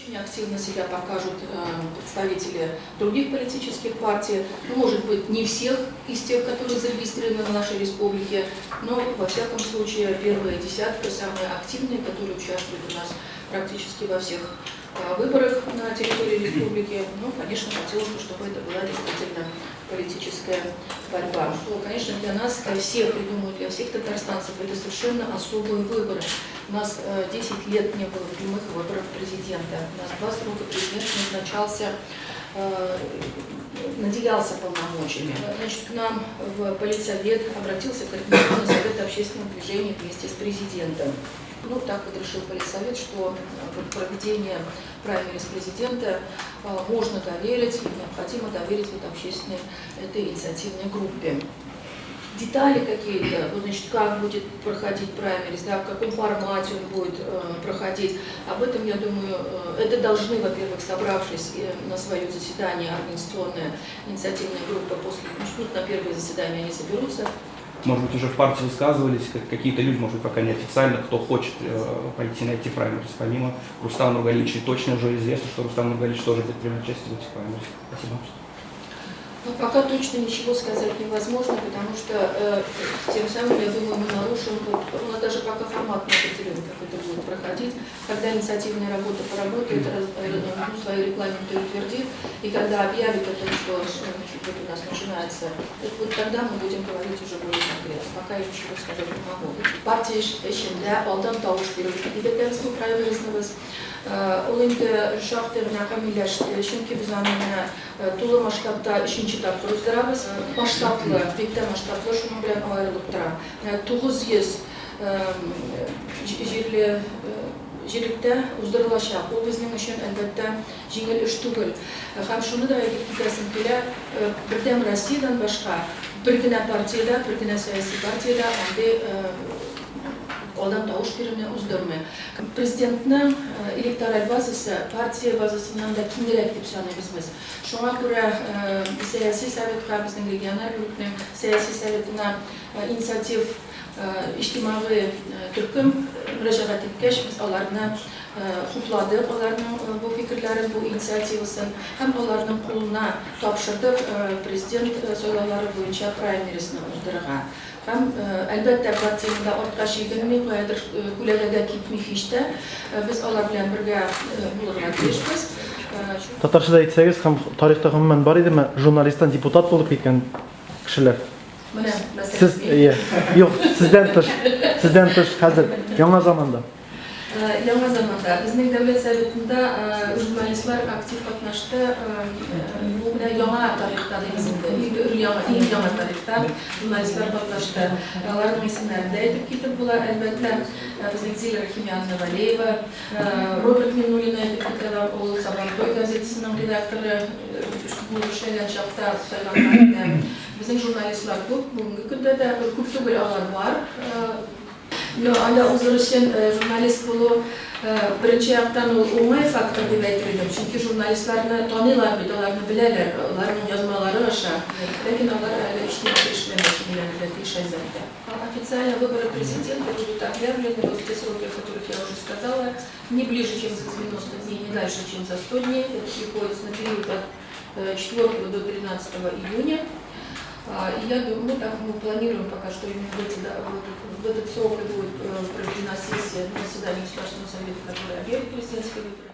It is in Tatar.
Очень активно себя покажут представители других политических партий. Ну, может быть, не всех из тех, которые зарегистрированы в нашей республике, но, во всяком случае, первая десятка, самые активные, которые участвуют у нас практически во всех выборах на территории республики. Ну, конечно, хотелось бы, чтобы это была действительно политическая борьба. Ну, конечно, для нас, для всех, я думаю, для всех татарстанцев, это совершенно особые выборы. У нас 10 лет не было прямых выборов президента. У нас два срока президент назначался, наделялся полномочиями. Значит, к нам в политсовет обратился Координационный совет общественного движения вместе с президентом. Ну, так вот решил политсовет, что вот проведение праймериз президента можно доверить, и необходимо доверить вот общественной этой инициативной группе. Детали какие-то, вот, значит, как будет проходить праймериз, да, в каком формате он будет проходить, об этом, я думаю, это должны, во-первых, собравшись на свое заседание организационная инициативная группа, после, ну, на первое заседание они соберутся. Может быть, уже в партии высказывались какие-то люди, может быть, пока неофициально, кто хочет пойти на эти праймериз, помимо Рустама Нургалиевича. И точно уже известно, что Рустам Нургалиевич тоже будет принимать участие в этих праймериз. Спасибо. Но пока точно ничего сказать невозможно, потому что тем самым, я думаю, мы нарушим, вот, у нас даже пока формат не определен, как это будет проходить. Когда инициативная работа поработает, ну, свои регламенты утвердит, и когда объявит о том, что, значит, вот у нас начинается, вот тогда мы будем говорить уже более конкретно. Пока я ничего сказать не могу. Партия эчендә алдан тавыш бирү дип әйтәбез бу праймеризны без. Ул инде шактый гына камилләште, чөнки без аны менә тулы масштабта өченче тапкыр уздырабыз. Масштаблы, бик тә масштаблы, шуның белән аерылып тора. Менә 900 җирле җирлектә уздырылачак. Ул безнең өчен, әлбәттә, җиңел эш түгел. Һәм шуны да әйтеп китәсем килә, Бердәм Россиядән башка бер генә партиядә, бер генә сәяси партиядә андый алдан тавыш бирүне уздырмый. Президентның электораль базасы партия базасыннан да киңрәк дип саныйбыз без. Шуңа күрә сәяси советка, безнең региональ бүлекнең сәяси советына инициатив иҗтимагый төркем мөрәҗәгать иткәч, без аларны хупладык, аларның бу фикерләрен, бу инициативасын һәм аларның кулына тапшырдык президент сайлаулары буенча праймеризны уздырырга. Һәм, әлбәттә, партия монда артка чигенми, каядыр күләгәгә китми һич тә. Без алар белән бергә булырга тиешбез. Татарча да әйтсәгез, һәм тарихта гомумән бар идеме журналисттан депутат булып киткән кешеләр? Менә, мәсәлән, Сез, мин. Иә, юк, сездән тыш, сездән тыш хәзер яңа заманда. Яңа заманда безнең Дәүләт Советында журналистлар актив катнашты. Бу менә яңа тарихта дибез инде. Иң яңа, иң яңа тарихта журналистлар катнашты. Аларның исемнәрен дә әйтеп китеп була, әлбәттә. Безнең Зиля Рахимяновна Валеева, Роберт Миннуллин әйтеп китә, ул Сабантуй газетасының редакторы булып эшләгән чакта сайланган иде. Безнең журналистлар күп, бүгенге көндә дә күп түгел, алар бар. Но анда узыр өчен журналист булу беренче яктан ул уңай фактор дип әйтер идем, чөнки журналистларны таныйлар бит, аларны беләләр, аларның язмалары аша. Ләкин алар әле иҗтимагый эш белән дә шөгыльләнергә тиеш, әлбәттә. Официально выборы президента будут объявлены вот в те сроки, о которых я уже сказала, не ближе, чем за 90 дней, не дальше, чем за 100 дней. Это приходится на период от 4 до 13 июня. И я думаю, ну, так мы планируем пока, что именно да, в этот срок и будет проведена сессия на заседании Государственного совета, которая объявит президентские выборы.